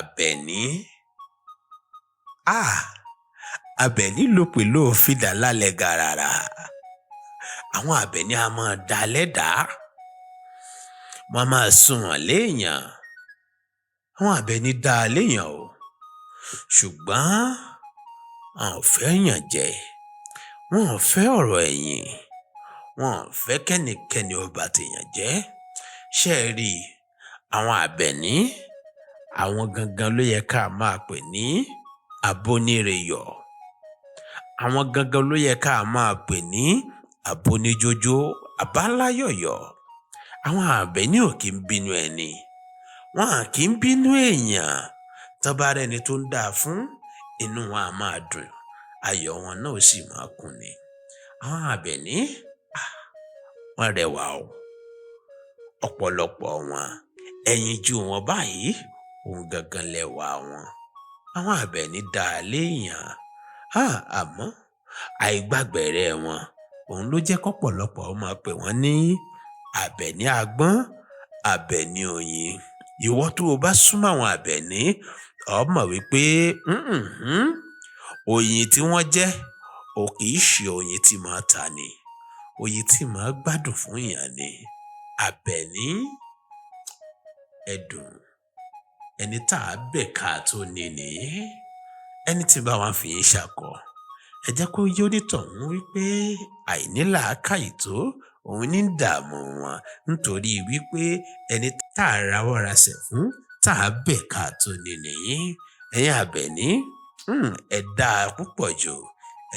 Àbẹ̀ní. Ah! Àbẹ̀ní ló pẹ̀lú òfìdá lálẹ́ gàràrà. Àwọn Àbẹ̀ní a máa da lẹ́dàá. Wọ́n a máa sunwọ̀n léèyàn. Àwọn Àbẹ̀ní dá léèyàn o. Ṣùgbọ́n wọn ò fẹ́ ìyànjẹ. Wọn ò fẹ́ ọ̀rọ̀ ẹ̀yìn. Wọn ò fẹ́ kẹ́nikẹ́ni ó ba tèèyàn jẹ́. Ṣé ẹ rí i? Àwọn Àbẹ̀ní, àwọn gangan ló yẹ ká máa pè ní abóníreyọ̀. Àwọn gangan ló yẹ ká máa pè ní abóníjójó, àbáláyọ̀yọ̀. Àwọn Àbẹ̀ní ò kí ń bínú ẹni. Wọn à kí ń bínú èèyàn. Tán bá rẹ́ni tó ń dáa fún, inú wọn a máa dùn, ayọ̀ wọn náà ó sì máa kún ni. Àwọn Àbẹ̀ní, ah! Wọ́n rẹwà o. Ọ̀pọ̀lọpọ̀ wọn, ẹyinjú wọn báyìí, òun gangan lẹwà wọn. Àwọn Àbẹ̀ní dáa léèyàn. Ah! Àmọ́ àìgbàgbẹ̀rẹ̀ wọn, òun ló jẹ́ kọ́pọ̀lọpọ̀ ó máa pè wọ́n ní Àbẹ̀ní agbọ́n, Àbẹ̀ní oyin. Ìwọ tó o bá súnmọ́ àwọn Àbẹ̀ní, ó mọ̀ wípé oyin tí wọ́n jẹ́ ò kì í ṣe oyin tí máa ta ni. Oyin tí máa gbádùn fún èèyàn ni. Àbẹ̀ní, ẹdùn, ẹni tá a bẹ̀ ká tó ní ni. Ẹni tí bá wá ń fi yín ṣakọ, ẹ jẹ́ kó yé onítọ̀hún wípé àìní làákàyè tó òun ní ń dààmú wọn nítorí wípé ẹni tá a rawọ́ rasẹ̀ fún, tá a bẹ̀ ká tó ní ni. Ẹ̀yin Àbẹ̀ní, ẹ dáa púpọ̀ jù,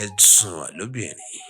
ẹ sunwọ̀n lóbìnrin.